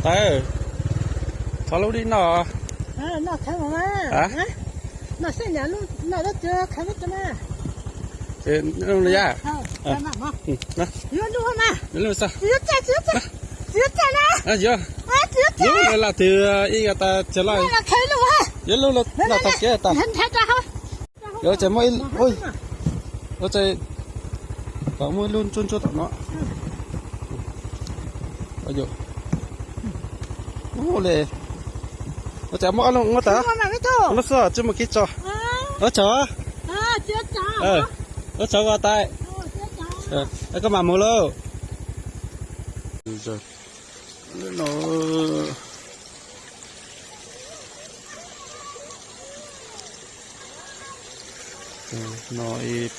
Tawb, thov lub dib noj. A, yuav lub los twg ib ko tas tag lawm, yuav lub los tag kev tas. Yuav ua cas muaj ib, ua cas kom muaj ib lub ntsuab ntsuab tom no. Ua li, ua cas muaj ob lub, muab tas, lub xub tsis muaj kev tso. Ua tsaug, ua tsaug ko tas. Koj mam mus lauj. No, no ib,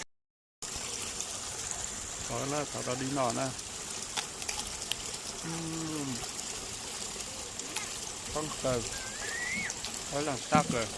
thov rau dib noj na. Thoob kawg, leej tab kawg.